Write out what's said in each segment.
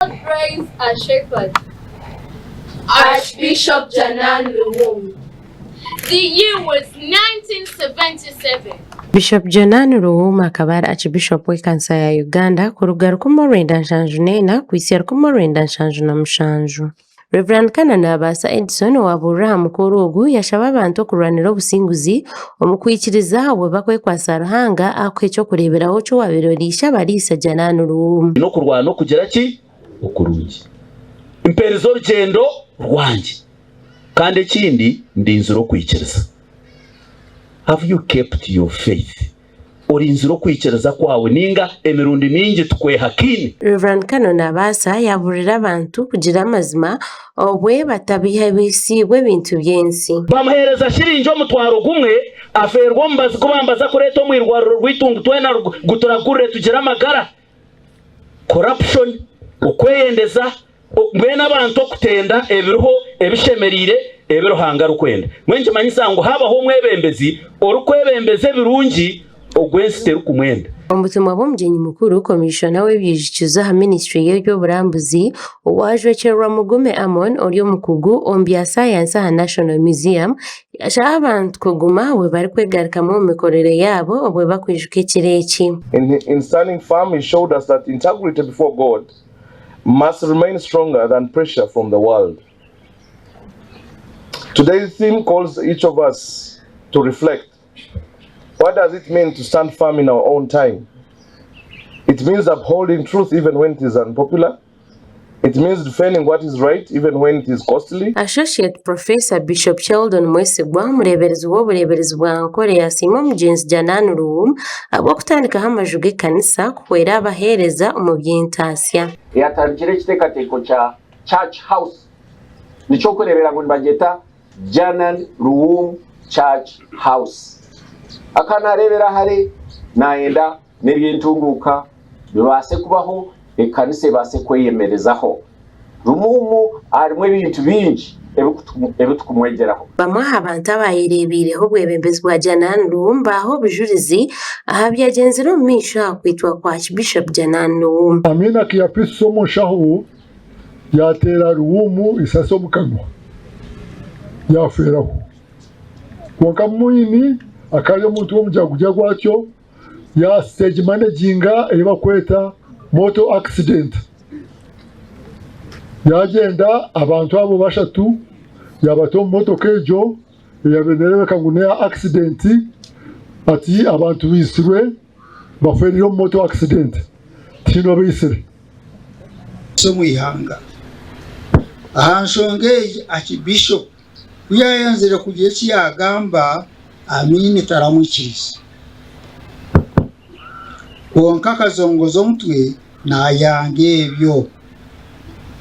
God raise a shepherd. Archbishop Janan Luwum. The year was 1977. Bishop Janan Luwum akaba ari Archbishop w'ekanisa ya Uganda kuruga 1974 kuhitsya 1977. Rev. Canon Abaasa Edson owaabuurira aha mukoro ogu yashaba abantu okurwanira obusinguzi omu kwikiriza obwo bakwekwatsa Ruhanga ahakuha eky'okureeberaho ky'owaabaire ori ishe abariisa Janan Luwum. N'okurwana okugira ki? Okurungi. Mpeerize orugyendo rwangye. Kandi ekindi, ndinzire okwikiriza. Have you kept your faith? Orinzire okwikiriza kwawe ninga emirundi mingi tukwehakaine? Rev. Canon Abaasa yaaburira abantu kugira amazima obwe batabihabiisiibwe ebintu by'ensi. Bamuheereza shiringi omutwaro gumwe, afeerwa omubazi gu bambaza kureeta omu irwariro rwaitu ngu twena guturagurire tugire amagara. Corruption, okweyendeza, mbwenu abantu okutenda ebiriho ebishemereire ebi Ruhanga arikwenda. Mbwenu nikimanyisa ngu haabaho omwebembezi orikwebembeza ebirungi, ogwo ensi terikumwenda. Omu butumwa bw'omugyenyi mukuru, Komishona w'ebyijukizo aha minisiture y'eby'oburambuzi, owajwekyerwa Mugume Amon ori omukugu omu bya sayansi aha National Museum, yashaba abantu kuguma obwe barikwegarukamu omu mikorere yaabo obwe bakwijuka ekiro eki. In standing firm, he showed us that integrity before God must remain stronger than pressure from the world. Today's theme calls each of us to reflect. What does it mean to stand firm in our own time? It means upholding truth even when it is unpopular. It means defending what is right even when it is costly. Associate Professor Bishop Sheldon Mwesigwa, omureeberezi w'obureeberezi bwa Ankole yasiima omugyenzi Janan Luwum ahabw'okutandikaho amaju g'ekanisa kuhwera abaheereza omu by'entaasya. Eyatandikire ekiteekateeko kya Church House nikyokureebera ngu nibagyeta Janan Luwum Church House. Akaba naareebera hare naayenda n'eby'entunguuka bibaase kubaho ekanisa ebaase kweyemerezaho. Rumuumu harimu ebintu bingi ebi turikumwegyeraho. Bamwe aha bantu abayereebiireho obwebembezi bwa Janan Luwum baaha obujurizi aha byagyenzire omu maisho aha kwitwa kwa Archbishop Janan Luwum. Amiina Kiapisi omushaho yaateera Luwum eisasi omu kanwa yaafeeraho. Kwonka Mwini akaba ari omuntu w'omujagujagu atyo ya stage managinga ei barikweta motor accident. Yaagyenda abantu abo bashatu yaabata omu motoka egyo eyabaire nereebeka ngu neya accident ati abantu baitsirwe bafeereire omu motor accident tihaine obaitsire. Omu ihanga. Aha nshonga egi Archbishop Ku yaayenzire kugira eki yaagamba, Amiini taramwikiriize. Kwonka akazongoza omutwe naayanga ebyo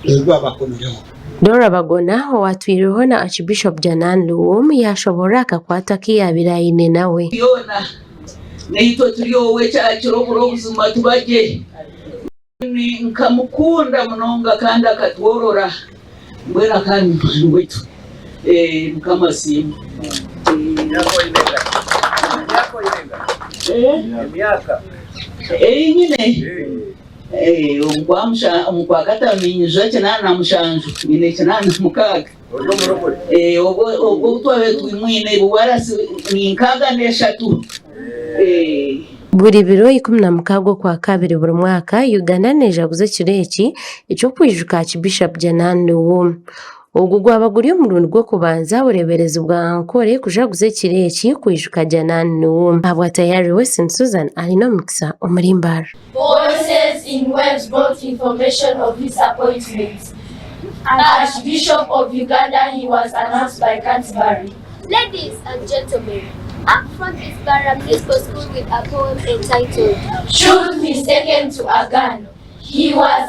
ebi baabakomireho. Dora Bagona owatwireho na Archbishop Janan Luwum yaashoboorora akakwate aku yaabaire aine nawe. Byona naitwe turi owe kyakira oburo buzima tuba gye. Nkamukunda munonga kandi akatworora mbwenu akaba ari munywani waitu. Mukama asiimwe. Ei nyine omu Kwakatano niinyija 87, nyine 86. Obwo obu twabaire twimwine ni 63. Buri biro 16 Okwakabiri buri mwaka, Uganda neejaguza ekiro eki eky'okwijuka Archbishop Janan Luwum. Ogu gwaba guri omurundi gw'okubanza obureeberezi bwa Ankole kujaguza ekiro eki kwijuka Janan Luwum. Ahabwa Tayari Wesson Susan aine omukisa omuri Mbarara. Voices in Waves brought information of his appointment Archbishop of Uganda he was announced by Canterbury. Ladies and gentlemen, up front is Barra Musical School with a poem entitled Truth Mistaken to a Gun. He was.